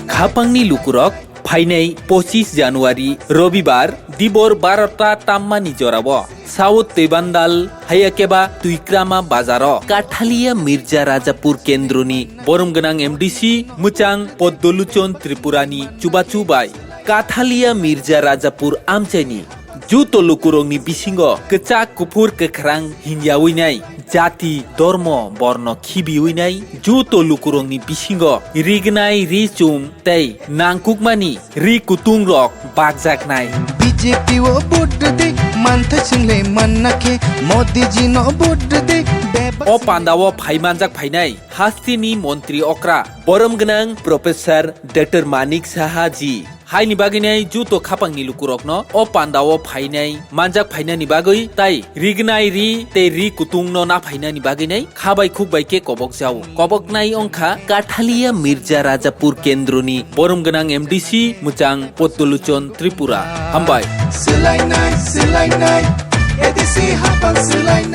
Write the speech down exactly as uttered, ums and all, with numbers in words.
Khapangni lukurok phainai pochis January Robibar dibor barota tammani jorao South Twibandal hayakeba Twikrama bazaro Kathalia Mirza Rajapur kendroni borom gwnang M D C mwchang Poddoluchon Tripurani chubachu bai Kathalia Mirza Rajapur amchaini juto lukurokni bisingo kwchak kuphur kwkhrang hinyawi nai, jati, dormo, borno khibiwi nai, juto lukurokni bisingo rignai ri chum tei nangkukmani ri kutung rok bakjaknai. B J P o vote de, mantha single manna khe, Modi ji no vote de, beba O pandao phai manjak phainai hasteni montri okra borom gwnang Professor Doctor Manik Saha ji. Haini bagwinai juto khapangni lukurokno o pandao phainai manjak phainani bagwi tai rignai ri tei ri kutungno naphainani bagwinai khabai khukbai khe kobok jao. Koboknai wngkha Kathalia Mirza Rajapur kendroni borom gwnang M D C mwchang Poddoluchon Tripura. Hambai. Swlainai, swlainai, A D C hapang swlainai.